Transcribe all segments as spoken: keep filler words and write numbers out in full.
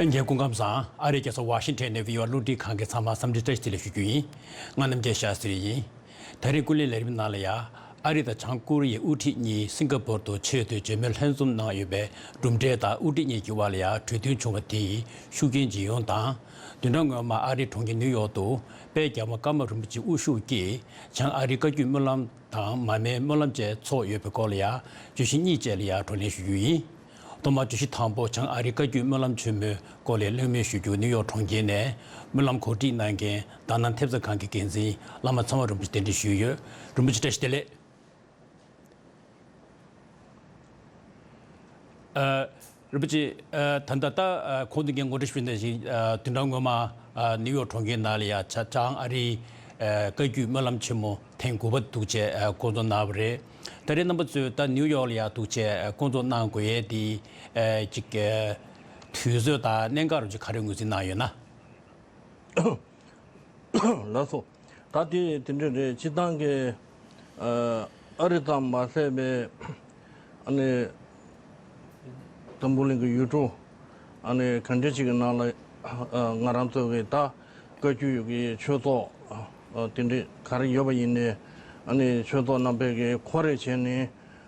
ལྷན་རྒྱས་སྐུ་ཁམས་བཟང་། ཨ་རིའི་རྒྱལ་ས་ཝ་ཤིང་ཊོན་ནས་བྷི་ཨོ་ཨེ་རླུང་འཕྲིན་ཁང་གི་ཚང་མ་འཚམས་འདྲི་བཀྲ་ཤིས་བདེ་ལེགས་ཞུ་རྒྱུ་ཡིན། ང་རྣམ་རྒྱལ་ཤཱ་སི་རི་ཡིན། ད་རེས་ཀུན་གླེང་ལས་རིམ་ནང་ལ་ཡ། ཨ་རི་དང་བྱང་ཀོ་རི་ཡའི་དབུ་ཁྲིད་གཉིས་སིང་ག་པོར་དུ་ཆེས་མཐོའི་མཇལ་མོལ་ལྷན་འཛོམས་གནང་ཡོད་པའི་གྲུབ་འབྲས་དང་དབུ་ཁྲིད་གཉིས་ཀྱི་དབར་ལ་ཡ་གྲོས་མཐུན་བྱུང་བ་དེའི་ཤུགས་རྐྱེན་ཇི་ཡོང་དང་། བདུན་ཕྲག་སྔོན་མ་ཨ་རིའི་གྲོང་ཁྱེར་ནིའུ་ཡོག་ཏུ་དཔལ་རྒྱལ་བ་ཀརྨ་རིན་པོ་ཆེ་དབུ་བཞུགས་ཀྱིས་བྱང་ཨ་རིའི་བཀའ་བརྒྱུད་སྨོན་ལམ་དང་མར་མེའི་སྨོན་ལམ་བཅས་ཚོགས་ཡོད་པའི་སྐོར་ལ་ཡ་བརྗོད་གཞི་གཉིས་བཅས་ལ་ཡ་བགྲོ་གླེང་ཞུ་རྒྱུ་ཡིན། ཐོག་མར་བརྗོད་གཞི་དང་པོ་བྱང་ཨ་རིའི་བཀའ་བརྒྱུད་སྨོན་ལམ་ཆེན་མོའི་སྐོར་ལ་གླེང་མོལ་ཞུ་རྒྱུ། ནིའུ་ཡོག་གྲོང་ཁྱེར་ནས་སྨོན་ལམ་གོ་སྒྲིག་གནང་མཁན་དག་སྣང་ཐེབས་རྩ་ཁང་གི་འགན་འཛིན་བླ་མ་ཚེ་དབང་རིན་པོ་ཆེ་གདན་འདྲེན་ཞུས་ཡོད། རིན་པོ་ཆེ་བཀྲ་ཤིས་བདེ་ལེགས། ཨ། རིན་པོ་ཆེ། ཨ། ད་ལྟ་ད་ཨ་གོང་དུ་ངས་ངོ་སྤྲོད་ཞུས་ནང་བཞིན། ཨ། བདུན་ཕྲག་སྔོན་མ་ཨ་ནིའུ་ཡོག་གྲོང་ཁྱེར་ནང་ལ་ཡ་བྱ་བྱང་ཨ་རིའི་ཨ་བཀའ་བརྒྱུད་སྨོན་ལམ་ཆེན་མོ་ཐེངས་དགུ་པ་འདུག་བྱས་ཨ་བསྐོང་ཚོགས་གནང་བ་རེད། ད་རེས་རྣམ་པ་ཚོས་ད་ནིའུ་ཡོག་ལ་ཡ་འདུག་བྱས་ཨ་བསྐོང་ཚོགས་གནང་དགོས་ཡས་དེ་ཨ་ཅིག་ཨ་དུས་ཚོད་དང་གནད་འགག་རུ་ཅིག་ག་རེ་ངོས་འཛིན་གནང་ཡོད་ན། ལགས་སོ། ད་དེ་དེ་འདྲ་རེད། སྤྱིར་བཏང་གི་ཨ་ཨ་རི་དང་མ་ཟད་པའི་ཨ་ནི་འཛམ་བུ་གླིང་གི་ཡུལ་གྲུ་ཨ་ནི་ག་འདྲ་ཅིག་གི་ནང་ལ་ཨ་ང་རང་ཚོ་གི་ད་བཀའ་བརྒྱུད་ཀྱི་ཆོས་ཚོགས་ཨ་དེ་འདྲ་ག་རེ་ཡོད་པ་ཡིན་ནའི་ཨ་ནི་ཆོས་ཚོགས་རྣམ་པས་གི་ཁོ་རེ་བྱས་ནས་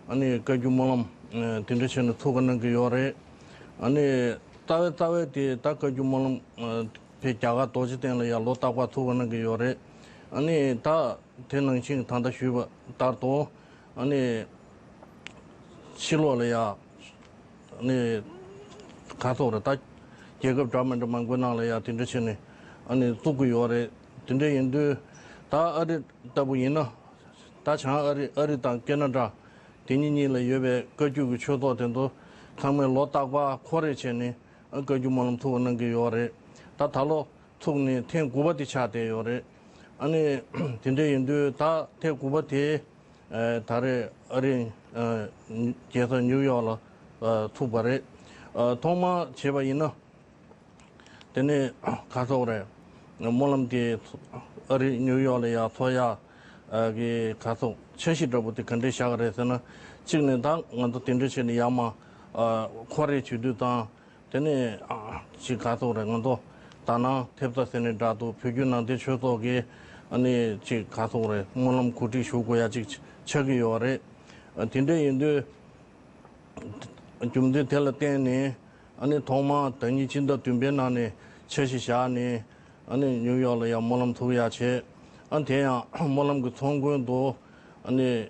ཨ་ནི་བཀའ་བརྒྱུད་སྨོན་ལམ་ཨ་དེ་འདྲ་བྱས་ནས་ཚུགས་པ་གནང་གི་ཡོད་རེད། ཨ་ནི་རྩ་བའི་རྩ་བའི་དེ་ད་བཀའ་བརྒྱུད་སྨོན་ལམ་ཨ་དེ་རྒྱ་གར་རྡོ་རྗེ་གདན་ལ་ཡང་ལོ་རྟག་པར་ཚུགས་པ་གནང་གི་ཡོད་རེད། ཨ་ནི་ད་དེ་ནང་བཞིན་ད་ལྟ་ཞུས་པ་ལྟར་དུ་ཨ་ནི་ཕྱི་ལོགས་ལ་ཡང་ཨ་ནི་ག་ཚོད་རེད། ད་རྒྱལ་ཁབ་འདྲ་མི་འདྲ་མང་པོའི་ནང་ལ་ཡང་དེ་འདྲ་བྱས་ནས་ཨ་ནི་བཙུགས་ཀྱི་ཡོད་རེད། དེ་འདྲ་ཡིན་དུས་ད་ཨ་རི་ལྟ་བུ་ཡིན་ན་ད་བྱང་ཨ་རི་ཨ་རི་དང་ཁེ་ན་ཌ་དེ་གཉིས་གཉིས་ལ་ཡོད་པའི་བཀའ་བརྒྱུད་ཀྱི་ཆོས་ཚོགས་དེ་ཚོ་ཚང་མས་ལོ་རྟག་པར་ཁོ་རེ་བྱས་ནས་ཨ་བཀའ་བརྒྱུད་སྨོན་ལམ་ཚུགས་གནང་གི་ཡོད་རེད། ད་ད་ལོ་ཚུགས་ནས་ཐེངས་དགུ་པ་དེ་ཆགས་བསྡད་ཡོད་རེད། ཨ་ནི་དེ་འདྲ་ཡིན་དུས་ད་ཐེངས་དགུ་པ་དེ་ཨ་ད་རེས་ཨ་རི་ཨ་རྒྱལ་ས་ནིའུ་ཡོག་ལ་ཨ་ཚུགས་པ་རེད། ཨ་ཐོག་མར་བྱས་པ་ཡིན་ན་དེ་ནས་ག་ཚོད་རེད། སྨོན་ལམ་དེ་ཨ་རི་ནིའུ་ཡོག་ལ་ཡར་ཚོགས་ཡག་ཨ་གི་ག་ཚོད་འཆར་གཞི་འདྲ་པོ་དེ་ག་འདྲས་བཞག་གི་རེད་ཟེར་ན། གཅིག་ནས་ད་ང་ཚོ་དེ་འདྲས་བྱས་ནས་ཡར་མར་ཨ་ཁོ་རེ་བྱེད་དུས་དང་། དེ་ནས་ཨ་ཅིག་ག་ཚོད་རེད། ང་ཚོ་དག་སྣང་ཐེབས་རྩ་ཟེར་ནས་འདྲ་འདུག་བོད་བརྒྱུད་ནང་བསྟན་ཆོས་ཚོགས་ཀྱི་ཨ་ནི་ཅིག་ག་ཚོད་རེད། སྨོན་ལམ་གོ་སྒྲིག་ཞུ་དགོས་ཡ་ཅིག་ཆགས་ཀྱི་ཡོད་རེད། ཨ་དེ་འདྲ་ཡིན་དུས་རྒྱུ་མཚན་དེ་ལ་བརྟེན་ནས་ཨ་ནི་ཐོག་མར་ཟླ་ཉིན་ཕྱི་ཟླ་བདུན་པའི་ནང་ནས་འཆར་གཞི་བཞག་ནས་ཨ་ནི་ནིའུ་ཡོག་ལ་ཡང་སྨོན་ལམ་ཚུགས་ཡ་བྱས། ཨ་དེ་ཡང་སྨོན་ལམ་གྱི་ཚོགས་མགོན་དུ་ཨ་ནི་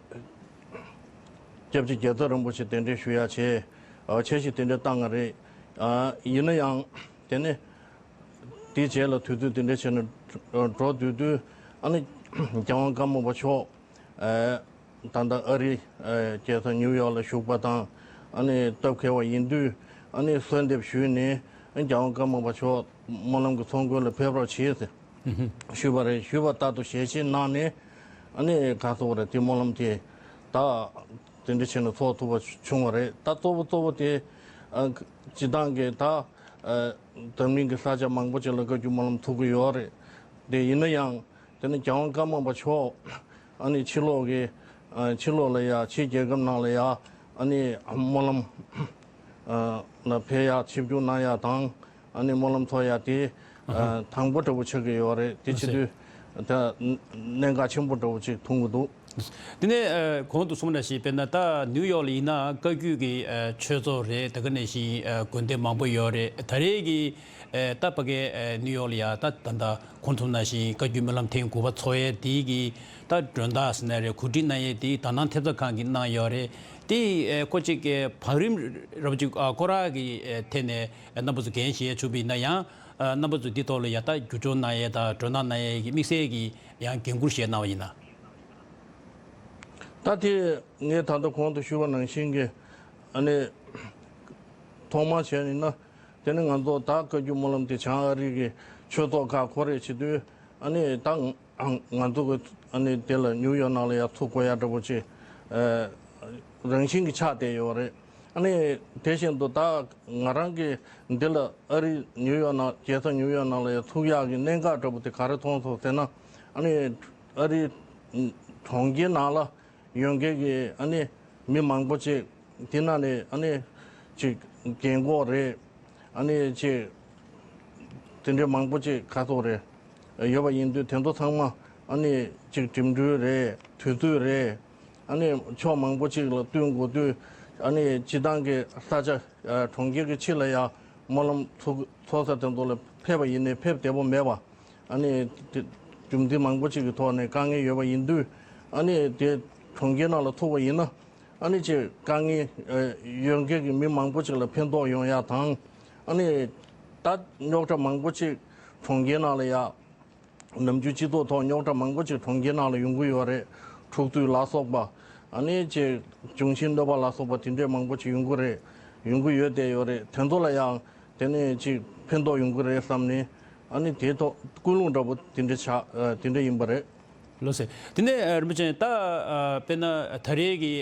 སྐྱབས་རྗེ་རྒྱལ་ཚབ་རིན་པོ་ཆེ་གདན་འདྲེན་ཞུ་ཡ་བྱས། ཨ་འཆར་གཞི་དེ་འདྲ་བཏང་ང་རེད། ཨ་ཡིན་ན་ཡང་དེ་ནས་དེའི་རྗེས་ལ་དུས་ཚོད་དེ་འདྲ་བྱས་ནས་འགྲོ་དུས་དུས་ཨ་ནི་རྒྱལ་དབང་ཀརྨ་པ་མཆོག་ཨ་ད་ལྟ་ཨ་རི་ཨ་རྒྱལ་ས་ནིའུ་ཡོག་ལ་བཞུགས་པ་དང་ཨ་ནི་སྟབས་འཁེལ་བ་ཡིན་དུས་ཨ་ནི་གསོལ་འདེབས་ཞུས་ནས་ཨ་རྒྱལ་དབང་ཀརྨ་པ་མཆོག་སྨོན་ལམ་གྱི་ཚོགས་མགོན་ལ་ཕེབས་རོགས་བྱེད་ཟེར་ཞུས་པ་རེད། ཞུས་པ་ལྟར་དུ་ཞལ་བཞེས་གནང་ནས་ཨ་ནི་ག་ཚོད་རེད། དེ་སྨོན་ལམ་དེ་ད་དེ་འདྲ་བྱས་ནས་ཚོགས་ཐུབ་པ་བྱུང་བ་རེད། ད་གཙོ་བོ་གཙོ་བོ་དེ་ཨ་སྤྱི་བཏང་གི་ད་ཨ་འཛམ་གླིང་གི་ས་ཆ་མང་པོ་ཅིག་ལ་བཀའ་བརྒྱུད་སྨོན་ལམ་ཚུགས་ཀྱི་ཡོད་རེད། དེ་ཡིན་ན་ཡང་དེ་ནི་རྒྱལ་དབང་ཀརྨ་པ་མཆོག་ཨ་ནི་ཕྱི་ལོགས་ཀྱི་ཨ་ཕྱི་ལོགས་ལ་ཡ་ཕྱི་རྒྱལ་ཁབ་ནང་ལ་ཡ་ཨ་ནི་སྨོན་ལམ་ཨ་ལ་ཕེབས་ཡ་ཆིབས་བསྒྱུར་གནང་ཡ་དང་ཨ་ནི་སྨོན་ལམ་ཚོགས་ཡ་དེ་ཨ་དང་པོ་འདྲ་པོ་ཆགས་ཀྱི་ཡོད་རེད། དེ་བྱེད་དུས་ད་གནད་འགག་ཆེན་པོ་འདྲ་པོ་ཅིག་མཐོང་གི་འདུག་དེ་ནས་ཨ་གོང་དུ་གསུངས་པ་ནང་བཞིན་དཔེར་ན་ད་ནིའུ་ཡོག་ལ་ཡིན་ན་བཀའ་བརྒྱུད་ཀྱི་ཨ་ཆོས་ཚོགས་རེད། དེ་ག་ནང་བཞིན་ཨ་དགོན་སྡེ་མང་པོ་ཡོད་རེད། ད་རེས་ཀྱི་ཨ་ད་ཕ་གའི་ཨ་ནིའུ་ཡོག་ལ་ཡ་ད་ད་ལྟ་གོང་དུ་གསུངས་པ་ནང་བཞིན་བཀའ་བརྒྱུད་སྨོན་ལམ་ཐེངས་དགུ་པ་ཚོགས་ཡས་དེ་གི་ད་མགྲོན་བདག་ཟེར་ན་རེད། གོ་སྒྲིག་གནང་ཡས་དེ་དག་སྣང་ཐེབས་རྩ་ཁང་གིས་གནང་ཡོད་རེད། དེ་ཨ་ཁོ་ཅིག་ཨ་བང་རིམ་རབ་ཅིག་ཨ་ཁོ་རང་གི་ཨ་ཐད་ནས་ཨ་རྣམ་པ་ཚོ་འགན་བཞེས་ཆོག་པ་ཡིན་ན་ཡང་ཨ་རྣམ་པ་ཚོ་འདི་ཐོག་ལ་ཡ་ད་བསྒྱུར་བཅོས་གནང་ཡས་དང་མགྲོན་བདག་གནང་ཡས་ཀྱི་དམིགས་བསལ་གྱི་ཡང་འགན་འཁུར་བཞེས་གནང་བ་ཡིན་ན། ད་དེ་ངས་ད་ལྟ་གོང་དུ་ཞུས་པ་ནང་བཞིན་གྱི་ཨ་ནི་ཐོག་མར་བྱས་ཡིན་ན་དེ་ནི་ང་ཚོ་ད་བཀའ་བརྒྱུད་སྨོན་ལམ་དེ་བྱང་ཨ་རི་གི་ཆོས་ཚོགས་ཁག་ཁོ་རེ་བྱེད་དུས་ཨ་ནི་ད་ང་ཚོ་གི་ཨ་ནི་དེ་ལ་ནིའུ་ཡོག་ནང་ལ་ཡར་ཚུགས་དགོས་ཡ་འདྲ་པོ་ཅིག་ཨ་རང་བཞིན་གྱི་ཆགས་བསྡད་ཡོད་རེད། ཨ་ནི་དེ་བཞིན་དུ་ད་ང་རང་གི་འདི་ལ་ཨ་རི་ནིའུ་ཡོག་ནང་རྒྱལ་ས་ནིའུ་ཡོག་ནང་ལ་ཡར་ཚུགས་ཡག་གི་གནད་འགག་འདྲ་པོ་དེ་ག་རེ་མཐོང་སོང་ཟེར་ན། ཨ་ནི་ཨ་རི་གྲོང་ཁྱེར་ནང་ལ་ཡོད་མཁན་གྱི་ཨ་ནི་མི་མང་པོ་ཅིག་དེ་ནང་ནས་ཨ་ནི་ཅིག་རྒན་གོག་རེད། ཨ་ནི་ཅིག་ དེ་འདྲའི་མང་པོ་ཅིག་ག་ཚོད་རེད། ཡོད་པ་ཡིན་དུས་དེ་ཚོ་ཚང་མ་ཨ་ནི་ཅིག་འགྲིམ་འགྲུལ་རེད། དུས་ཚོད་རེད། ཨ་ནི་ཕྱོགས་མང་པོ་ཅིག་ལ་བསྟུན་དགོས་དུས། ཨ་ནི་སྤྱི་བཏང་གི་ས་ཆ་གྲོང་ཁྱེར་གྱི་ཕྱི་ལ་ཡ་སྨོན་ལམ་ཚོགས་ཚོགས་ས་དེ་ཚོ་ལ་ཕེབས་པ་ཡིན་ནའི་ཕེབས་བདེ་པོ་མེད་པ། ཨ་ནི་དེ་རྒྱུ་མཚན་མང་པོ་ཅིག་གི་ཐོག་ནས་དཀའ་ངལ་ཡོད་པ་ཡིན་དུས། ཨ་ནི་དེ་གྲོང་ཁྱེར་ནང་ལ་ཐུག་པ་ཡིན་ན། ཨ་ནི་ཅིག་དཀའ་ངལ་ཡོད་མཁན་གྱི་མི་མང་པོ་ཅིག་ལ་ཕན་ཐོགས་ཡོང་ཡ་དང་། ཨ་ནི་ད་རྙོག་དྲ་མང་པོ་ཅིག་གྲོང་ཁྱེར་ནང་ལ་ཡ། ནམ་རྒྱུན་སྤྱི་ཚོགས་ཐོག་རྙོག་དྲ་མང་པོ་ཅིག་གྲོང་ཁྱེར་ནང་ལ་ཡོང་གི་ཡོད་རེད། འཁྲུག་རྩོད་ལ་སོགས་པ། ཨ་ནི་ཅིག་འབྱུང་བཞིའི་གནོད་པ་ལ་སོགས་པ་དེ་འདྲས་མང་པོ་ཅིག་ཡོང་གི་རེད། ཡོང་གི་ཡོད་བསྡད་ཡོད་རེད། དེ་ཚོ་ལ་ཡང་དེ་ནས་ཅིག་ཕན་ཐོགས་ཡོང་གི་རེད་བསམ་ནས། ཨ་ནི་དེའི་ཐོག་ཀུན་སློང་འདྲ་པོ་དེ་འདྲ་ཆགས་དེ་འདྲ་ཡིན་པ་རེད། ལགས་སོ། དེ་ནས་རིན་པོ་ཆེ་ད་དཔེར་ན་ད་རེས་ཀྱི་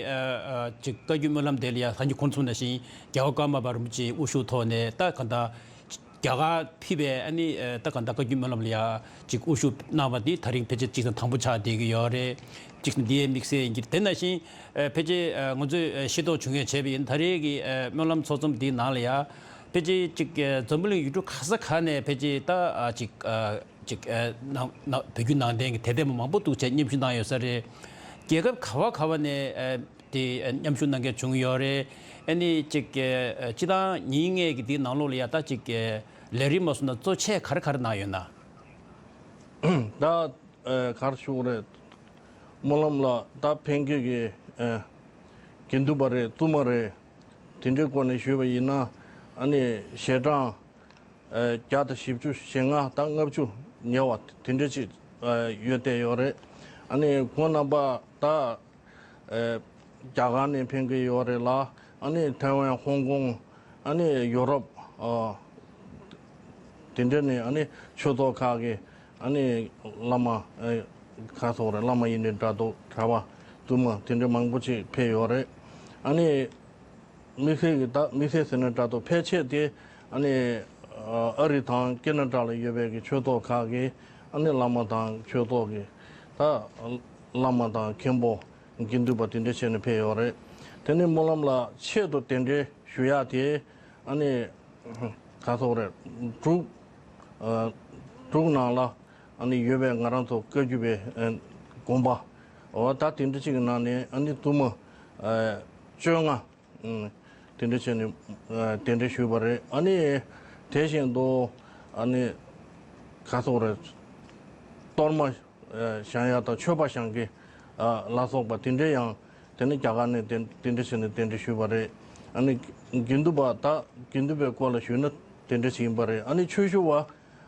ཅིག་བཀའ་བརྒྱུད་སྨོན་ལམ་དེ་ལ་ཡང་ད་གིན་གོང་དུ་གསུངས་ནང་བཞིན་རྒྱལ་བ་ཀརྨ་པ་རིན་པོ་ཆེའི་དབུ་བཞུགས་ཐོག་ནས་ད་ག་ད། རྒྱ་གར་ཕེབས་པའི་ཨ་ནི་ད་ག་ད་བཀའ་བརྒྱུད་སྨོན་ལམ་ལ་ཡ་ཅིག་དབུ་བཞུགས་གནང་བ་འདི་ད་རིང་ཕལ་ཆེར་ཅིག་དང་དང་པོ་ཆགས་བསྡད་ཀྱི་ཡོད་རེད། ཅིག་འདི་ཡའི་དམིགས་བསལ་ཡིན་གྱི་དེ་ནང་བཞིན་ཕལ་ཆེར་ང་ཚོས་ཤེས་རྟོགས་བྱུང་ཡོད་བྱས་པ་ཡིན། ད་རེས་ཀྱི་སྨོན་ལམ་ཚོགས་ཚོམས་འདིའི་ནང་ལ་ཡ་ཕལ་ཆེར་ཅིག་འཛམ་བུ་གླིང་ཡུལ་གྲུ་ག་ས་ག་ནས་ཕལ་ཆེར་ད་ཅིག་ཅིག་ནང་ནང་བོད་བརྒྱུད་ནང་བསྟན་གྱི་དད་ལྡན་མང་པོ་འདུག་བྱས་མཉམ་ཞུགས་གནང་ཡོད་ས་རེད། རྒྱལ་ཁབ་ག་བ་ག་བ་ནས། དེ་མཉམ་ཞུགས་གནང་མཁན་བྱུང་ཡོད་རེད། ཨ་ནི་ཅིག་སྤྱི་བཏང་ཉིན་ལྔའི་གི་དེའི་ནང་ལོགས་ལ་ཡ་ད་ཅིག་ལས་རིམ་མ་སོང་ན་གཙོ་ཆེ་ག་རེ་ག་རེ་གནང་ཡོད་ན། ད་ག་རེ་ཞུ་དགོས་རེད། སྨོན་ལམ་ལ་ད་ཕན་སྐྱེད་ཀྱི་དགེ་འདུན་པ་རེད། བཙུན་མ་རེད། དེ་འདྲའི་སྐོར་ནས་ཞུས་པ་ཡིན་ན། ཨ་ནི་ཞལ་གྲངས་བརྒྱ་དང་བཞི་བཅུ་ཞེ་ལྔ་དང་ལྔ་བཅུ་ཉེ་བ་དེ་འདྲ་ཅིག་ཡོད་བསྡད་ཡོད་རེད། ཨ་ནི་ཁོང་རྣམ་པ་ད་རྒྱ་གར་ནས་ཕེབས་ཀྱི་ཡོད་རེད་ལ། ཨ་ནི་ཐའེ་ཝན། ཧོང་ཀོང་། ཨ་ནི་ཡུ་རོབ། དེ་འདྲ་ནས་ཨ་ནི་ཆོས་ཚོགས་ཁག་གི་ཨ་ནི་བླ་མ་ག་ཚོད་རེད། བླ་མ་ཡིན་ནའི་འདྲ་འདུག་གྲྭ་པ་བཙུན་མ་དེ་འདྲ་མང་པོ་ཅིག་ཕེབས་ཡོད་རེད། ཨ་ནི། དམིགས་བསལ་གྱི་ད་དམིགས་བསལ་ཟེར་ན་འདྲ་འདུག་ཕལ་ཆེར་དེ་ཨ་ནི་ཨ་རི་དང་ཀེ་ན་ཌ་ལ་ཡོད་པའི་གི་ཆོས་ཚོགས་ཁག་གི་ཨ་ནི་བླ་མ་དང་ཆོས་ཚོགས་ཀྱི་ད་བླ་མ་དང་མཁན་པོ་དགེ་འདུན་པ་དེ་འདྲ་བྱས་ནས་ཕེབས་ཡོད་རེད། དེ་ནི་སྨོན་ལམ་ལ་ཆེད་དུ་གདན་འདྲེན་ཞུ་ཡག་དེ་ཨ་ནི་ག་ཚོད་རེད། འབྲུག་ཨ་འབྲུག་ནང་ལ་ཨ་ནི་ཡོད་པའི་ང་རང་ཚོ་བཀའ་བརྒྱུད་པའི་ཨ་དགོན་པ་འོ་ད་དེ་འདྲ་ཅིག་གི་ནང་ནས་ཨ་ནི་བཙུན་མ་ཨ་བཅོ་ལྔ། ཨུམ། དེ་འདྲ་བྱས་ནས་ཨ་གདན་འདྲེན་ཞུས་པ་རེད། ཨ་ནི་དེ་བཞིན་དུ་ཨ་ནི་ག་ཚོད་རེད། གཏོར་མ་ཨ་བཞེངས་ཡག་དང་མཆོད་པ་བཞེངས་ཀྱི་ཨ་ལ་སོགས་པ་དེ་འདྲ་ཡང་དེ་ནི་རྒྱ་གར་ནས་དེ་དེ་འདྲ་བྱས་ནས་གདན་འདྲེན་ཞུས་པ་རེད། ཨ་ནི་དགེ་འདུན་པ་ད་དགེ་འདུན་པའི་སྐོར་ལ་ཞུས་ན་དེ་འདྲ་ཞིག་ཡིན་པ་རེད། ཨ་ནི་ཆོས་ཞུ་བ་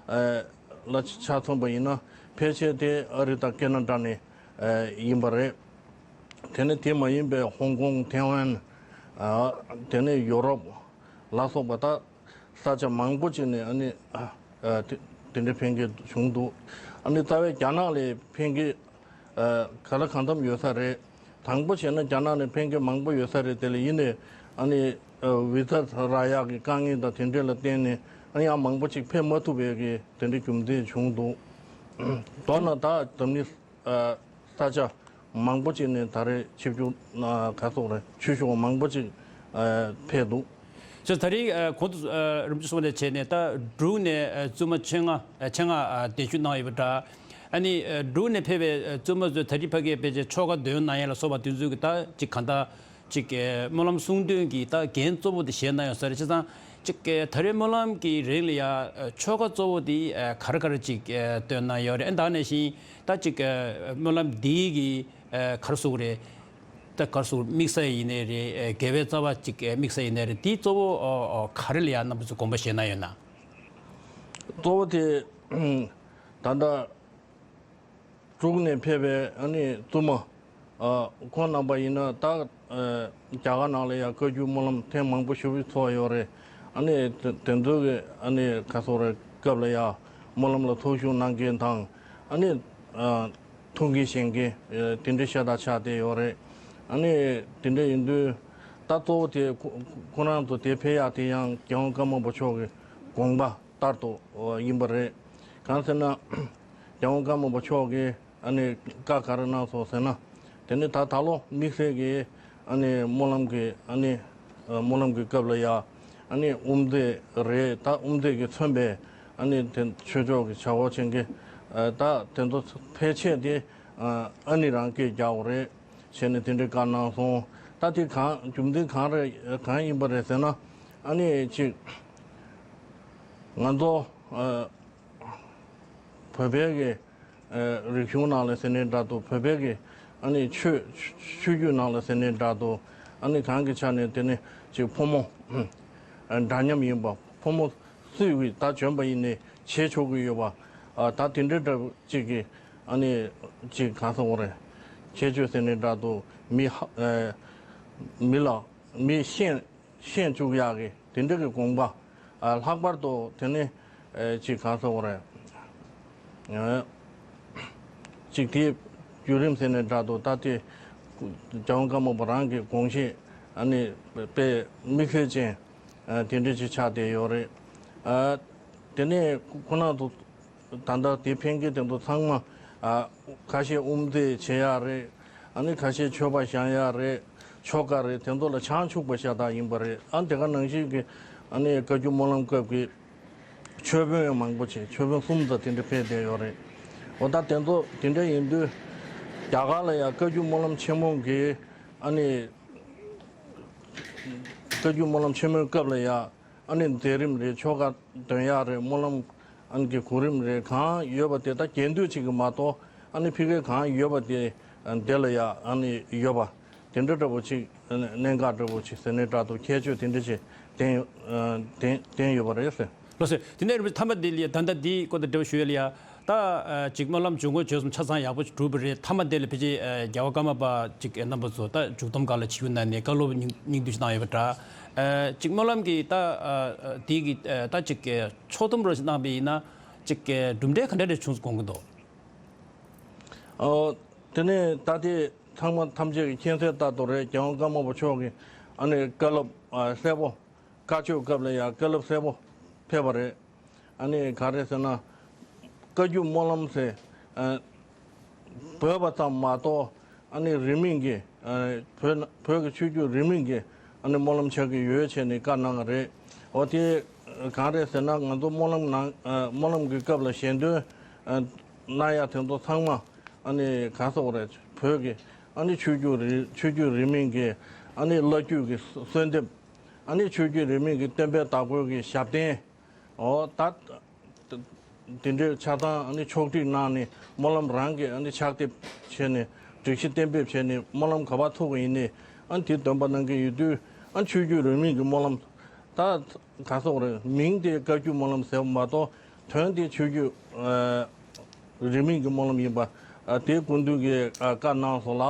ཨ་ལ་ཆ་མཚོན་པ་ཡིན་ན་ཕལ་ཆེར་དེ་ཨ་རི་དང་ཀེ་ན་ཌ་ནས་ཨ་ཡིན་པ་རེད། དེ་ནི་དེ་མ་ཡིན་པའི་ཧོང་ཀོང་། ཐའེ་ཝན། ཨ་དེ་ནི་ཡུ་རོབ་ལ་སོགས་པ་ད་ས་ཆ་མང་པོ་ཅིག་ནས་ཨ་ནི་ཨ་དེ་དེ་འདྲའི་ཕེབས་མཁན་བྱུང་འདུག་ཨ་ནི་རྩ་བའི་རྒྱ་ནག་ལ་ཕེབས་མཁན་ཨ་ག་ལ་གང་འཚམ་ཡོད་ས་རེད། དང་པོ་བྱས་ན་རྒྱ་ནག་ནས་ཕེབས་མཁན་མང་པོ་ཡོད་ས་རེད། དེ་ལ་ཡིན་ནའི་ཨ་ནི་ཨ་བི་ཛ་རག་ཡག་གི་དཀའ་ངལ་དང་དེ་འདྲ་ལ་བརྟེན་ནས་ཨ་ནི་ཡང་མང་པོ་ཅིག་ཕེབས་མ་ཐུབ་པའི་གི་དེ་འདྲའི་རྒྱུ་མཚན་བྱུང་འདུག་མདོར་ན་ད་འཛམ་གླིང་ཨ་ས་ཆ་མང་པོ་ཅིག་ནས་ད་རེས་ཆིབས་བསྒྱུར་ཨ་ག་སོགས་རེད། ཆོས་ཞུ་བ་མང་པོ་ཅིག་ཨ་ཕེབས་འདུག་ཅེས་ད་རེས་ཨ་གོང་དུ་ཨ་རིམ་གྱིས་གསུངས་པ་ནང་བཞིན་བྱས་ནས་ད་འབྲུག་ནས་ཨ་བཙུན་མ་བཅོ་ལྔ་ཨ་བཅོ་ལྔ་ཨ་གདན་ཞུ་གནང་ཡོད་པ་འདྲ། ཨ་ནི་ཨ་འབྲུག་ནས་ཕེབས་པའི་ཨ་བཙུན་མ་ཚོས་ད་རེས་ཕ་གིར་ཕལ་ཆེར་ཆོ་ག་འདོན་གནང་ཡས་ལ་སོགས་པ་དེ་ཚོའི་གི་ད་ཅིག་གང་ལྟར། ཅིག་གི་སྨོན་ལམ་གསུང་འདོན་གྱི་ད་འགན་གཙོ་བོ་དེ་བཞེས་གནང་ཡོད་ས་རེད། བྱས་ཙང་ཅིག་གི་ད་རེས་སྨོན་ལམ་གྱི་རིང་ལ་ཡ་ཆོ་ག་གཙོ་བོ་དེ་ག་རེ་ག་རེ་ཅིག་སྟོན་གནང་ཡོད་རེད། ཨ་ནི་ད་ནང་བཞིན་ད་ཅིག་སྨོན་ལམ་འདིའི་གི་ག་རེ་ཟེར་དགོས་རེད། ད་ག་རེ་ཟེར་དམིགས་བསལ་ཡིན་ནའི་རེད། དགེ་བའི་རྩ་བ་ཅིག་དམིགས་བསལ་ཡིན་ནའི་རེད། དེ་གཙོ་བོ་ག་རེ་ལ་ཡ་རྣམ་པ་ཚོས་དགོངས་པ་བཞེས་གནང་ཡོད་ན། གཙོ་བོ་དེ་ད་ལྟ། འབྲུག་ནས་ཕེབས་པའི་ཨ་ནི་བཙུན་མ། ཨ་ཁོང་རྣམ་པ་ཡིན་ན་ད་ཨ་རྒྱ་གར་ནང་ལ་ཡང་བཀའ་བརྒྱུད་སྨོན་ལམ་ཐེངས་མང་པོ་ཞེ་པོ་ཅིག་ཚོགས་ཡོད་རེད། ཨ་ནི་དེ་དེ་ཚོའི་གི་ཨ་ནི་ག་སོགས་རེད། སྐབས་ལ་ཡང་སྨོན་ལམ་ལ་ཐུགས་ཞུགས་གནང་མཁན་དང་། ཨ་ནི་ཨ་ཐུགས་འགན་བཞེས་མཁན་ཨ་དེ་འདྲའི་ཤ་སྟག་ཆགས་བསྡད་ཡོད་རེད། ཨ་ནི་དེ་འདྲ་ཡིན་དུས་ད་གཙོ་བོ་དེ་ཁོ་ཁོ་རང་ཚོ་དེ་ཕེབས་ཡག་དེ་ཡང་རྒྱལ་དབང་ཀརྨ་པ་མཆོག་གི་དགོངས་པ་ལྟར་དུ་ཡིན་པ་རེད། གང་ཟེར་ན། རྒྱལ་དབང་ཀརྨ་པ་མཆོག་གིས་ཨ་ནི་བཀའ་ག་རེ་གནང་སོང་ཟེར་ན། དེ་ནི་ད་ད་ལོ་དམིགས་བསལ་གྱི་ཨ་ནི་སྨོན་ལམ་གྱི་ཨ་ནི་སྨོན་ལམ་གྱི་སྐབས་ལ་ཡ་ཨ་ནི་དབུ་མཛད་རེད། ད་དབུ་མཛད་ཀྱིས་མཚོན་པའི་ ཨ་ནི་དེ་ཆོས་ཕྱོགས་ཀྱི་བྱ་བ་བྱེད་མཁན་ད་དེ་ཚོ་ཕལ་ཆེར་དེ་ཨ་ནི་རང་སྐད་རྒྱག་པ་རེད། བྱས་ནས་དེ་འདྲའི་བཀའ་གནང་སོང་། ད་དེ་གང་རྒྱུ་མཚན་གང་རེད་གང་ཡིན་པ་རེད་ཟེར་ན། ཨ་ནི་ཅིག་ང་ཚོ་བོད་པའི་གི་རིག་གཞུང་ནང་ལ་ཟེར་ནའི་འདྲ་འདུག་བོད་པའི་གི་ཨ་ནི་ཆོས་ཆོས་བརྒྱུད་ནང་ལ་ཟེར་ནའི་འདྲ་འདུག་ཨ་ནི་གང་གི་ཆ་ནས་དེ་ནི་ཅིག་ཕོ་མོ་འདྲ་མཉམ་ཡིན་པ། ཕོ་མོ་སུས་ཀྱིས་ད་བྱོན་པ་ཡིན་ནའི་བྱེད་ཆོག་གི་ཡོད་པ། ད་དེ་འདྲའི་འདྲ་ཅིག་གི་ཨ་ནི་ཅིག་གང་ཟེར་དགོས་རེད། ཁྱད་ཆོས་ཟེར་ནའི་འདྲ་འདུག་མི་ཧ་མི་ལ་མི་ཤེས་ཤེས་བཅུག་ཡག་གི་དེ་འདྲ་གི་དགོངས་པ། ཨ་ལྷག་པར་དུ་དེ་ནི་ཨེ་ཅིག་གང་ཟེར་དགོས་རེད། ཨེ་ཅིག་དེའི་བརྒྱུད་རིམ་ཟེར་ནའི་འདྲ་འདུག་ད་དེ་རྒྱལ་དབང་ཀརྨ་པ་རང་གི་དགོངས་བཞེད་ཨ་ནི་དཔེ་དམིགས་བསལ་ཅན་ཨ་དེ་འདྲ་ཅིག་ཆགས་བསྡད་ཡོད་རེད། ཨ་དེ་ནས་ཁོ་ན་ཚོ་ད་ལྟ་དེ་ཕན་མཁན་དེ་ཚོ་ཚང་མ་ཨ་ཁ་ཤས་དབུ་མཛད་བྱེད་ཡག་རེད། ཨ་ནི་ཁ་ཤས་ཆོས་པ་བཞེངས་ཡག་རེད། ཆོ་ག་རེད། དེ་ཚོ་ལ་བྱང་ཆུབ་པ་ཤ་སྟག་ཡིན་པ་རེད། ཨ་དེ་ག་ནང་བཞིན་གྱི་ཨ་ནི་བཀའ་བརྒྱུད་སྨོན་ལམ་སྐབས་ཀྱི་ཆོས་དཔོན་མང་པོ་ཅིག་ཆོས་དཔོན་གསུམ་ཙམ་དེ་འདྲ་ཕེབས་བསྡད་ཡོད་རེད། འོ་ད་དེ་ཚོ་དེ་འདྲ་ཡིན་དུས་རྒྱ་གར་ལ་ཡང་བཀའ་བརྒྱུད་སྨོན་ལམ་ཆེན་མོ་གི་ཨ་ནི་བཀའ་བརྒྱུད་སྨོན་ལམ་ཆེན་མོའི་སྐབས་ལ་ཡང་ཨ་ནི་མཛད་རིམ་རེད། ཆོ་ག་འདོན་ཡག་རེད། སྨོན་ལམ་ཨ་ནི་གི་གོ་རིམ་རེད། གང་ཡོད་པ་དེ་ད་རྒྱས་བསྡུས་ཅིག་གི་མ་གཏོགས་ཨ་ནི་ཕ་གིར་གང་ཡོད་པ་དེ་འདི་ལ་ཡང་ཨ་ནི་ཡོད་པ་དེ་འདྲ་འདྲ་པོ་ཅིག་གནད་འགག་འདྲ་པོ་ཅིག་ཟེར་ནའི་འདྲ་འདུག་ཁྱད་ཆོས་དེ་འདྲ་ཅིག་ལྡན་ཡོད་ལྡན་ལྡན་ཡོད་པ་རེད་ཟེར། ལགས་སོ། དེ་ནས་རིན་པོ་ཆེ་མཐའ་མ་དེ་ལ་ཡ་ད་ལྟ་འདི་སྐོར་དང་འབྲེལ་བ་ཞུ་ཡ་ལ་ཡ། ད་ཅིག་སྨོན་ལམ་འབྱུང་ཁུངས་བརྗོད་གསུམ་ཆ་ཚང་ཡག་པོ་གྲུབ་པ་རེད། མཐའ་མ་དེ་ལ་ཕལ་ཆེར་རྒྱལ་བ་ཀརྨ་པ་ཅིག་རྣམ་པ་ཚོ་ད་མཇུག་སྡོམ་སྒང་ལ་ཆིབས་བསྒྱུར་གནང་ནས་བཀའ་སློབ་སྙིང་སྙིང་བསྡུས་ཤིག་གནང་ཡོད་པ་འདྲ། ཅིག་སྨོན་ལམ་གྱི་ད་དེ་གི་ད་ཅིག་ཕྱོགས་བསྡོམས་རོ་ཞིག་གནང་པ་ཡིན་ན་ཅིག་གྲུབ་འབྲས་ག་འདྲ་རེ་བྱུང་སོང་དགོངས་ཀྱི་འདུག་ཨོ། དེ་ནས་ད་ལྟའི་ཚང་མ་ཐམས་ཅད་ཀྱི་མཁྱེན་གསལ་ལྟར་དུ་རེད། རྒྱལ་དབང་ཀརྨ་པ་མཆོག་གིས་ཨ་ནི་བཀའ་སློབ་ཨ་གསལ་པོ། བཀའ་ཆོས་སྐབས་ལ་ཡང་བཀའ་སློབ་གསལ་པོ་ཕེབས་པ་རེད། ཨ་ནི་ག་རེ་ཟེར་ན། བཀའ་བརྒྱུད་སྨོན་ལམ་ཟེར་ཨ་བོད་པ་ཙམ་མ་གཏོགས་ཨ་ནི་རིས་མེད་ཀྱི་ཨ་བོད་ན་བོད་ཀྱི་ཆོས་བརྒྱུད་རིས་མེད་ཀྱི་ཨ་ནི་སྨོན་ལམ་ཆགས་ཀྱི་ཡོད་བྱས་ནས་བཀའ་གནང་བ་རེད། འོ་དེ་གང་རེད་ཟེར་ན། ང་ཚོ་སྨོན་ལམ་ནང་ཨ་སྨོན་ལམ་གྱི་སྐབས་ལ་ཞལ་འདོན་ཨ་གནང་ཡག་དེ་ཚོ་ཚང་མ་ཨ་ནི་གང་ཟེར་དགོས་རེད། བོད་ཀྱི་ཨ་ནི་ཆོས་བརྒྱུད་རིས་ཆོས་བརྒྱུད་རིས་མེད་ཀྱི་ཨ་ནི་བླ་བརྒྱུད་ཀྱི་གསོལ་འདེབས། ཨ་ནི་ཆོས་བརྒྱུད་རིས་མེད་ཀྱི་བསྟན་པའི་བདག་པོའི་གི་ཞབས་བརྟན། འོ་ད་དེ་འདྲའི་ཆ་ཚང་ཨ་ནི་ཕྱོགས་སྒྲིག་གནང་ནས་སྨོན་ལམ་རང་གིས་ཨ་ནི་ཕྱག་དེབ་བྱས་ནས་སྒྲིག་གཞི་གཏན་འབེབས་བྱས་ནས་སྨོན་ལམ་ག་པར་ཚུགས་པ་ཡིན་ནའི་ཨ་ནི་དེ་འདོན་པ་གནང་གི་ཡོད་དུས། ཨ་ནི་ཆོས་བརྒྱུད་རིས་མེད་ཀྱི་སྨོན་ལམ་ད་ག་ཟེར་དགོས་རེད། མིང་དེ་བཀའ་བརྒྱུད་སྨོན་ལམ་ཟེར་བ་མ་གཏོགས་དོན་དེ་ཆོས་བརྒྱུད་ཨ་རིས་མེད་ཀྱི་སྨོན་ལམ་ཡིན་པ་ཨ་དེ་སྐུ་མདུན་གྱིས་ཨ་བཀའ་གནང་སོང་ལ།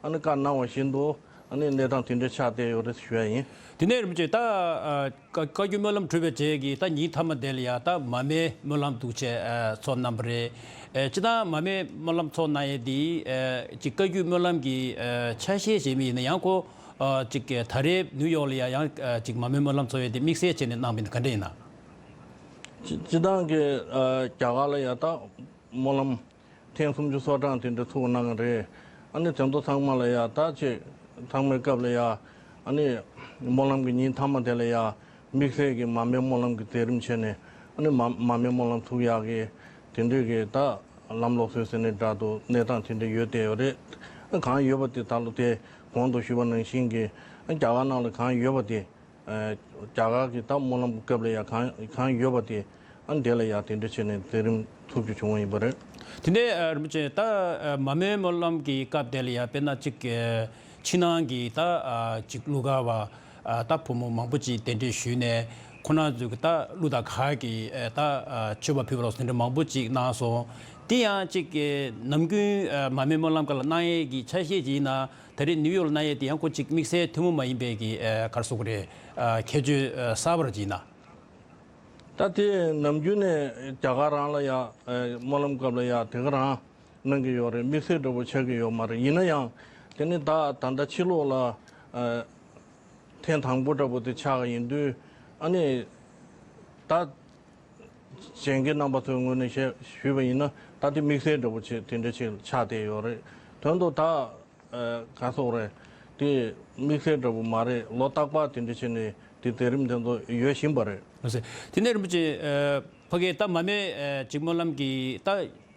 ཨ་ནི་བཀའ་གནང་བ་བཞིན་དུ་ཨ་ནི་གནས་སྟངས་དེ་འདྲ་ཆགས་བསྡད་ཡོད་རེད་ཞུ་ཡ་ཡིན། དེ་ནས་རིན་པོ་ཆེ་ད་ཨ་བཀའ་བཀའ་བརྒྱུད་སྨོན་ལམ་གྲུབ་པའི་རྗེས་ཀྱི་ད་ཉིན་མཐའ་མ་དེ་ལ་ཡ་ད་མར་མེའི་སྨོན་ལམ་འདུག་བྱས་ཨ་ཚོགས་གནང་བ་རེད། ཨེ་སྤྱིར་བཏང་མར་མེའི་སྨོན་ལམ་ཚོགས་གནང་ཡས་འདི་ཨེ་ཅིག་བཀའ་བརྒྱུད་སྨོན་ལམ་གྱི་ཨེ་ཆ་ཤས་བྱས་མི་ཡིན་ན། ཡང་ཁོ་ཨ་ཅིག་ད་རེས་ནིའུ་ཡོག་ལ་ཡ་ཡང་ཨ་ཅིག་མར་མེའི་སྨོན་ལམ་ཚོགས་ཡས་དེ་དམིགས་བསལ་བྱས་ནས་གནང་བ་ཡིན་ན་ག་འདྲ་ཡིན་ན། སྤྱི་སྤྱིར་བཏང་གི་ཨ་རྒྱ་གར་ལ་ཡ་ད་སྨོན་ལམ་ཐེངས་སུམ་ཅུ་སོ་གྲངས་དེ་འདྲ་ཚུགས་གནང་གི་རེད། ཨ་ནི་དེ་ཚོ་ཚང་མ་ལ་ཡ་ད་ཅིག་ཚང་མའི་སྐབས་ལ་ཡ་ཨ་ནི་སྨོན་ལམ་གྱི་ཉིན་མཐའ་མ་དེ་ལ་ཡ་དམིགས་བསལ་གྱི་མར་མེའི་སྨོན་ལམ་གྱི་མཛད་རིམ་བྱས་ནས། ཨ་ནི་མ་མར་མེའི་སྨོན་ལམ་ཚུགས་ཡག་གི་དེ་འདྲའི་གི་ད་ལམ་ལུགས་སྲོལ་ཟེར་ནའི་འདྲ་འདུག་གནས་སྟངས་དེ་འདྲ་ཡོད་བསྡད་ཡོད་རེད། ཨ་གང་ཡོད་པ་དེ་ད་ལོ་དེ་གོང་དུ་ཞུས་པ་ནང་བཞིན་གྱི་ཨ་རྒྱ་གར་ནང་ལ་གང་ཡོད་པ་དེ། ཨ་རྒྱ་གར་གྱི་ད་སྨོན་ལམ་སྐབས་ལ་ཡ་གང་གང་ཡོད་པ་དེ་ཨ་འདི་ལ་ཡ་དེ་འདྲ་བྱས་ནས་མཛད་རིམ་ཚུགས་རྒྱུ་བྱུང་བ་ཡིན་པ་རེད། དེ་ནས་ཨ་རིན་པོ་ཆེ་ད་ཨ་མར་མེའི་སྨོན་ལམ་གྱི་སྐབས་དེ་ལ་ཡ་དཔེར་ན་ཅིག་ཨ་ཕྱི་ནང་གི་ད་ཨ་ཅིག་གླུ་གར་བ་ཨ་ད་ཕོ་མོ་མང་པོ་ཅིག་གདན་འདྲེན་ཞུས་ནས་ཁོང་རྣམ་ཚོས་ཀྱི་ད་གླུ་དང་གར་གྱི་ཨ་ད་ཨ་མཆོད་པ་ཕུལ་བ་ལ་སོགས་དེ་འདྲ་མང་པོ་ཅིག་གནང་སོང་། དེ་ཡང་ཅིག་ཨ་ནམ་རྒྱུན་ཨ་མར་མེའི་སྨོན་ལམ་སྐབས་ལ་གནང་ཡས་ཀྱི་ཆ་ཤས་ཅིག་ཡིན་ན། ད་རེས་ནིའུ་ཡོག་ལ་གནང་ཡས་དེ་ཡང་ཁོ་གཅིག་དམིགས་བསལ་ཐུན་མོང་མ་ཡིན་པའི་གི་ཨ་ག་རེ་ཟེར་དགོས་རེད། ཨ་ཁྱད་ཆོས་ཨ་གསར་པ་ཅིག་ཡིན་ན། ད་དེ་ནམ་རྒྱུན་ནས་རྒྱ་གར་རང་ལ་ཡ་ཨ་སྨོན་ལམ་སྐབས་ལ་ཡ་དེ་ག་རང་གནང་གི་ཡོད་རེད། དམིགས་བསལ་འདྲ་པོ་ཆགས་ཀྱི་ཡོད་མ་རེད། ཡིན་ན་ཡང་དེ་ནི་ད་ད་ལྟ་ཕྱི་ལོགས་ལ་ཨ་ཐེངས་དང་པོ་འདྲ་པོ་དེ་ཆགས་ཡིན་དུས། ཨ་ནི་ད་གཞན་གྱི་རྣམ་པ་ཚོའི་ངོས་ནས་བཤད་ཞུས་པ་ཡིན་ན། ད་དེ་དམིགས་བསལ་འདྲ་པོ་ཆེ་དེ་འདྲ་ཅིག་ཆགས་བསྡད་ཡོད་རེད། དོན་དུ་ད་ཨ་ག་རེ་ཟེར་དགོས་རེད། དེ་དམིགས་བསལ་འདྲ་པོ་མ་རེད། ལོ་རྟག་པར་དེ་འདྲ་བྱས་ནས་ དེ་མཛད་རིམ་དེ་ཚོ་ཡོད་བཞིན་པ་རེད། ལགས་སོ། དེ་ནས་རིན་པོ་ཆེ། ཨ། ཕ་གིའི་ད་མར་མེ། ཨ། ཅིག་སྨོན་ལམ་གྱི་ད་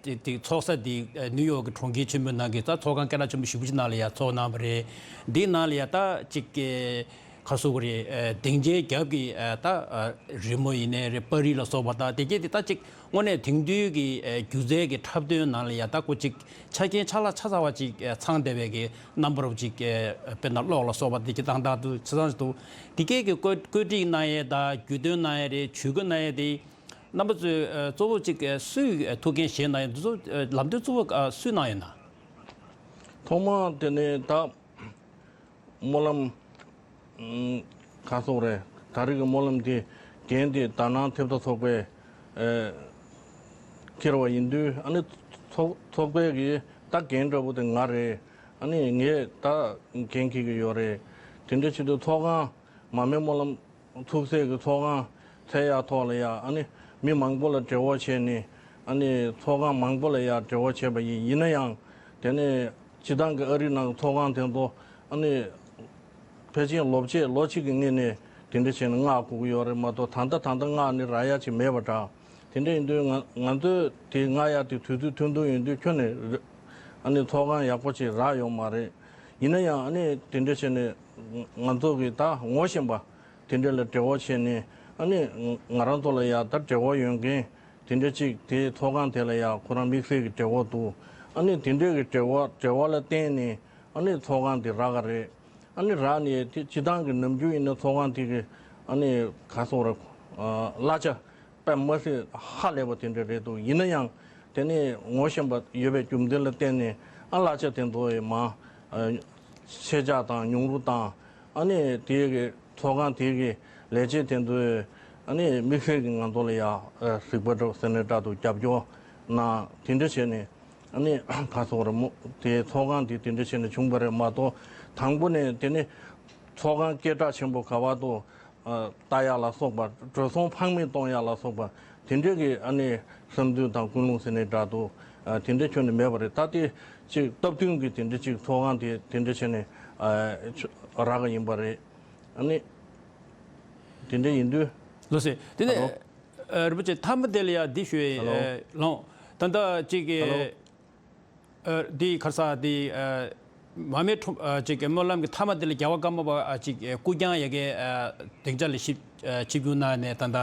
དེ་དེ་ཚོགས་ས་དེ། ཨ། ནིའུ་ཡོག་གི་གྲོང་ཁྱེར་ཆེན་མོའི་ནང་གི་ད་ཚོགས་ཁང་སྐད་གྲགས་ཆེན་པོ་ཞེ་པོ་ཅིག་ནང་ལ་ཡ་ཚོགས་གནང་བ་རེད། འདིའི་ནང་ལ་ཡ་ད་ཅིག་ག་རེ་ཟེར་དགོས་རེད། ཨ། སྡིངས་ཆའི་རྒྱབ་ཀྱི། ཨ། ད། ཨ། རི་མོ་ཡིན་ནའི་རེད། པར་རིས་ལ་སོགས་པ་དང་དེ་གས་དེ་ད་ཅིག་དངོས་གནས་དེང་དུས་ཀྱི། ཨ། སྒྱུ་རྩལ་གྱི་འཁྲབ་སྟོན་ནང་ལ་ཡ་ད་ཁོ་ཅིག་ཆ་རྐྱེན་ཆ་ལག་ཆ་ཚང་བ་ཅིག། ཨ། ཚང་བསྡད་པའི་གི་རྣམ་པ་རུ་ཅིག། ཨ། དཔེར་ན་གློག་ལ་སོགས་པ་དེ་གས་ཏག་ཏག་ཏུ་ཆ་ཚང་ཞིག་འདུག། དེ་གས་ཀྱི་བཀོད་བཀོད་སྒྲིག་གནང་ཡས་དང་རྒྱུས་སྟོན་གནང་ཡས་རེད། ཇུས་འགོད་གནང་ཡས་དེ་རྣམ་པ་ཚོས། ཨ། གཙོ་བོ་ཅིག། ཨ། སུས། ཨ། ཐུགས་འགན་བཞེས་གནང་ཡས། འདི་ཚོ། ཨ། ལམ་སྟོན་གཙོ་བོ། ཨ། སུས་གནང་ཡོད་ན། ཐོག་མར་དེ་ནས་ད་སྨོན་ལམ། ཨུམ། ག་རེ་ཟེར་དགོས་རེད། ད་རེས་ཀྱི་སྨོན་ལམ་དེ་འགན་དེ་དག་སྣང་ཐེབས་རྩ་ཚོགས་པས། ཨ། འཁྱེར་བ་ཡིན་དུས། ཨ་ནི་ཚོགས་ཚོགས་པའི་གི་ད་འགན་འདྲ་པོ་དེ་ང་རེད། ཨ་ནི་ངས་ད་འགན་འཁྱེར་གྱི་ཡོད་རེད། དེ་འདྲ་བྱེད་དུས་ཚོགས་ཁང་མར་མེ་སྨོན་ལམ་ཚུགས་སའི་གི་ཚོགས་ཁང་འཚོལ་ཡག་ཐོག་ལ་ཡ། ཨ་ནི་མི་མང་པོ་ལ་འབྲེལ་བ་བྱས་ནས། ཨ་ནི་ཚོགས་ཁང་མང་པོ་ལ་ཡ་འབྲེལ་བ་བྱས་པ་ཡིན། ཡིན་ན་ཡང་དེ་ནས་སྤྱིར་བཏང་གི་ཨ་རིའི་ནང་གི་ཚོགས་ཁང་དེ་ཚོ། ཨ་ནི་ཕལ་ཆེར་ལོ་ཕྱེད་ལོ་གཅིག་གི་སྔོན་ནས་དེ་འདྲ་བྱས་ནས་མངགས་དགོས་ཀྱི་ཡོད་རེད་མ་གཏོགས། ད་ལྟ་ད་ལྟ་མངགས་ནས་རག་ཡ་ཅིག་མེད་པ་འདྲ། དེ་འདྲ་ཡིན་དུས་ང་ང་ཚོས་དེ་མངགས་ཡ་དེ་དུས་ཚོད་ཐུང་ཐུང་ཡིན་དུས་ཁྱོན་ནས་རེ། ཨ་ནི་ཚོགས་ཁང་ཡག་པོ་ཅིག་རག་ཡོད་མ་རེད། ཡིན་ན་ཡང་ཨ་ནི་དེ་འདྲ་བྱས་ནས་ང་ཚོ་གི་ད་ངོ་ཤེས་པ་དེ་འདྲ་ལ་འབྲེལ་བ་བྱས་ནས། ཨ་ནི་ང་རང་ཚོ་ལ་ཡ་ད་འབྲེལ་བ་ཡོད་མཁན་དེ་འདྲ་ཅིག་དེ་ཚོགས་ཁང་དེ་ལ་ཡ་ཁོ་རང་དམིགས་བསལ་གྱི་འབྲེལ་བ་འདུག། ཨ་ནི་དེ་འདྲ་གི་འབྲེལ་བ་འབྲེལ་བ་ལ་བརྟེན་ནས་ཨ་ནི་ཚོགས་ཁང་དེ་རག་ག་རེད། ཨ་ནི་རག་ནས་དེ་སྤྱིར་བཏང་གི་ནམ་རྒྱུན་ཡིན་ན་ཚོགས་ཁང་དེ་གི་ཨ་ནི་ག་རེ་ཟེར་དགོས་རེད། ཨ། གླ་ཆ་དཔེ་མི་སྲིད་ཧ་ལས་པ་དེ་འདྲ་རེད་འདུག། ཡིན་ན་ཡང་དེ་ནས་ངོ་ཤེས་པ་ཡོད་པའི་རྒྱུ་མཚན་ལ་བརྟེན་ནས། ཨ། གླ་ཆ་དེ་ཚོ་ཡི་མར། ཨ། ཆད་འཇགས་དང་ཉུང་རུ་བཏང་། ཨ་ནི་དེ་གི་ཚོགས་ཁང་དེ་གི་ལས་བྱེད་དེ་ཚོས་ཨ་ནི་དམིགས་བསལ་གྱི་ང་ཚོ་ལ་ཡ། ཨ། གཟིགས་པ་འདྲ་ཟེར་ནས་འདྲ་འདུག། རྒྱབ་སྐྱོར་གནང་། དེ་འདྲ་བྱས་ནས། ཨ་ནི་ག་རེ་ཟེར་དགོས་རེད། མོ། དེ་ཚོགས་ཁང་དེ་དེ་འདྲ་བྱས་ནས་བྱུང་བ་རེད་མ་གཏོགས། དང་པོ་ནས་དེ་ནི་ཚོགས་ཁང་སྐད་གྲགས་ཆེན་པོ་ག་པར་དུ། ཨ། ལྟ་ཡག་ལ་སོགས་པ། འགྲོ་སོང་ཕངས་མེད་གཏོང་ཡག་ལ་སོགས་པ་དེ་འདྲ་གི་ཨ་ནི་བསམ་ཚུལ་དང་ཀུན་སློང་ཟེར་ནས་འདྲ་འདུག། ཨ། དེ་འདྲ་ཁྱོན་ནས་མེད་པ་རེད། ད་དེ་ཅིག་སྟབས་བསྟུན་གྱི་དེ་འདྲ་ཅིག་ཚོགས་ཁང་དེ་དེ་འདྲ་བྱས་ནས། ཨ། རག་གི་ཡིན་པ་རེད། ཨ་ནི་དེ་འདྲ་ཡིན་དུས། ལགས་སོ། དེ་ནས། ཧ་ལོ། ཨ། རིན་པོ་ཆེ། མཐའ་མ་དེ་ལ་ཡ་འདི་ཞུ་ཡས། ཧ་ལོ། ཨ། ལགས། ད་ལྟ་ཅིག། ཧ་ལོ། ཨ། འདི་ག་རེ་ཟེར། འདི། ཨ། མར་མེ་ཁྲོམ། ཨ། ཅིག་སྨོན་ལམ་གྱི་མཐའ་མ་དེ་ལ་རྒྱལ་བ་ཀརྨ་པ། ཨ། ཅིག་སྐུ་རྐྱང་ཡ་གི། ཨ། སྡིངས་ཆ་ལ་ཆིབས། ཨ། ཆིབས་བསྒྱུར་གནང་ནས་ད་ལྟ་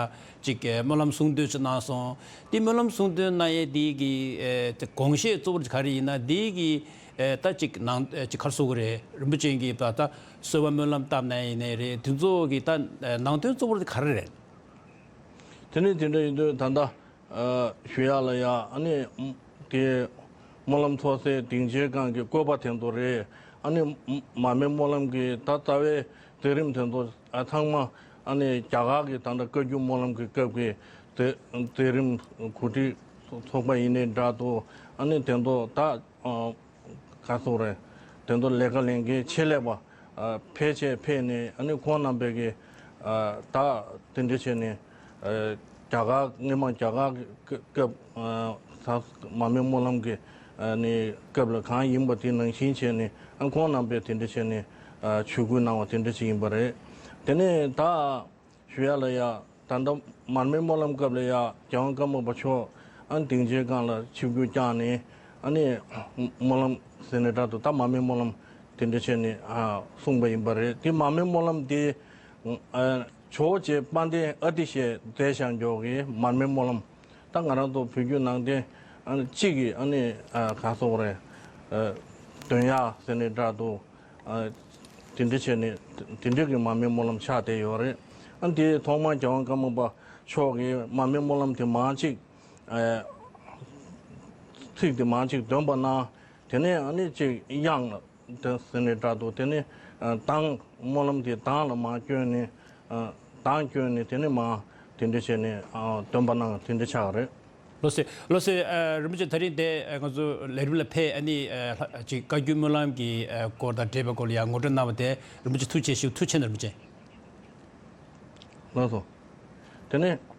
ཅིག་སྨོན་ལམ་གསུང་འདོན་ཅིག་གནང་སོང་། དེ་སྨོན་ལམ་གསུང་འདོན་གནང་ཡས་དེ་གི། ཨ། དགོངས་བཞེད་གཙོ་བོ་ག་རེ་ཡིན་ན། དེ་གི། ཨ། ད་ཅིག་ནང་། ཨ། ཅིག་ག་རེ་ཟེར་དགོས་རེད། རིན་པོ་ཆེ་གིས་ད་ལྟ་གསོལ་བ་སྨོན་ལམ་བཏབ་ནའི་ཡིན་ནའི་རེད། དེ་ཚོ་གི་ད་ནང་དོན་གཙོ་བོ་དེ་ག་རེ་རེད། དེ་ནས་དེ་འདྲ་ཡིན་དུས་ད་ལྟ། ཨ། ཞུ་ཡག་ལ་ཡ། ཨ་ནི་དེ་སྨོན་ལམ་ཚོགས་སའི་སྡིངས་ཆའི་སྒང་གི་བཀོད་པ་དེ་ཚོ་རེད། ཨ་ནི་མར་མེ་སྨོན་ལམ་གྱི་ད་རྩ་བའི་མཛད་རིམ་དེ་ཚོ། ཨ། ཚང་མ། ཨ་ནི་རྒྱ་གར་གྱི་ད་ལྟ་བཀའ་བརྒྱུད་སྨོན་ལམ་གྱི་སྐབས་ཀྱི་མཛད་མཛད་རིམ་གོ་སྒྲིག་ཚོགས་པ་ཡིན་ནའི་འདྲ་འདུག། ཨ་ནི་དེ་ཚོ་ད། ཨ། ག་རེ་ཟེར་དགོས་རེད། དེ་ཚོ་ལས་ཀ་ལས་མཁན་ཆེད་ལས་པ། ཨ། ཕལ་ཆེར་ཕེབས་ནས། ཨ་ནི་ཁོང་རྣམ་པས་ཀྱི། ཨ། ད་དེ་འདྲ་བྱས་ནས། ཨ། རྒྱ་གར། སྔོན་མ་རྒྱ་གར་གྱི་སྐབས། ཨ། ད་མར་མེ་སྨོན་ལམ་གྱི། ཨ་ནི་སྐབས་ལ་གང་ཡིན་པ་དེ་ནང་བཞིན་བྱས་ནས། ཨ། ཁོང་རྣམ་པས་དེ་འདྲ་བྱས་ནས། ཨ། ཇུས་འགོད་གནང་བ་དེ་འདྲ་ཞིག་ཡིན་པ་རེད། དེ་ནས་ད། ཞུ་ཡག་ལ་ཡ། ད་ལྟ་མར་མེ་སྨོན་ལམ་སྐབས་ལ་ཡ། རྒྱལ་དབང་ཀརྨ་པ་མཆོག། ཨ། སྡིངས་ཆའི་སྒང་ལ་ཆིབས་བསྒྱུར་བསྐྱངས་ནས། ཨ་ནི་སྨོན་ལམ་ཟེར་ནས་འདྲ་འདུག། ད་མར་མེ་སྨོན་ལམ་དེ་འདྲ་བྱས་ནས། ཨ། གསུངས་པ་ཡིན་པ་རེད། དེ་མར་མེ་སྨོན་ལམ་དེ། ཨ། ཇོ་བོ་རྗེ་དཔལ་ལྡན་ཨ་ཏི་ཤས་མཛད་བཞག་འཇོག་གི་མར་མེ་སྨོན་ལམ། ད་ང་རང་ཚོ་བོད་བརྒྱུད་ནང་བསྟན། ཨ་ནི་གཅིག་གི། ཨ་ནི། ཨ། ག་རེ་ཟེར་དགོས་རེད། ཨ། འདོན་ཡག་ཟེར་ནས་འདྲ་འདུག། ཨ། དེ་འདྲ་བྱས་ནས་དེ་འདྲ་གི་མར་མེ་སྨོན་ལམ་ཆགས་བསྡད་ཡོད་རེད། ཨ། དེ་ཐོག་མར་རྒྱལ་དབང་ཀརྨ་པ་མཆོག་གིས་མར་མེ་སྨོན་ལམ་དེ་མར་ཅིག། ཨ། ཚིག་དེ་མར་ཅིག་འདོན་པ་གནང་། དེ་ནས་ཨ་ནི་ཅིག་དབྱངས་ལ་དེ་ཟེར་ནས་འདྲ་འདུག། དེ་ནས། ཨ། གདངས། སྨོན་ལམ་དེ་གདངས་ལ་མར་བསྐྱོན་ནས། ཨ། གདངས་བསྐྱོན་ནས་དེ་ནས་མར་དེ་འདྲ་བྱས་ནས། ཨ། འདོན་པ་གནང་། དེ་འདྲ་ཆགས་རེད། ལགས་སོ། ལགས་སོ། ཨ། རིན་པོ་ཆེ། ད་རིང་དེ། ཨ། ང་ཚོ་ལས་རིམ་ལ་ཕེབས། ཨ་ནི། ཨ། ཅིག་བཀའ་བརྒྱུད་སྨོན་ལམ་གྱི། ཨ། སྐོར་དང་འབྲེལ་བའི་སྐོར་ལ་ཡང་ངོ་སྤྲོད་གནང་བ་དེ་རིན་པོ་ཆེ་ཐུགས་རྗེ་ཆེ་ཞུ། ཐུགས་རྗེ་ཆེ་གནང་། རིན་པོ་ཆེ། ལགས་སོ། དེ་ནས་